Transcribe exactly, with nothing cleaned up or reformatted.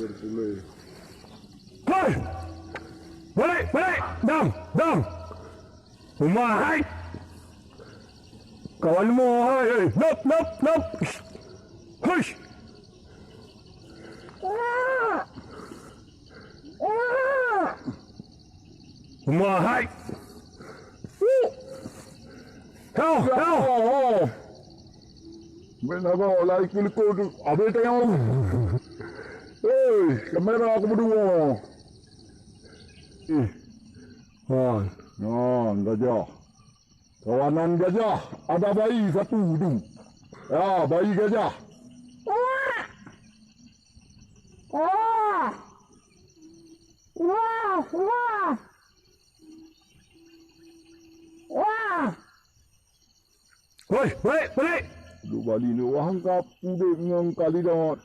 Hei! Balik, balik! Dam, dam! Uma hai! Kawan mu hai! Hei! Lop, lop, lop! Hush! Uma hai! Hau, hau! Meunan goe lai keu likot tu. Abéh tayong. Hei, kamera aku berdua. Eh. Hon. Hon, gajah. Kawanan gajah, ada bayi satu tu. Ya, bayi gajah. Wah! Wah! Wah! Wah! Wah! Hoi, balik, balik! Duk bali lé wah ka pudek ngon kalidot.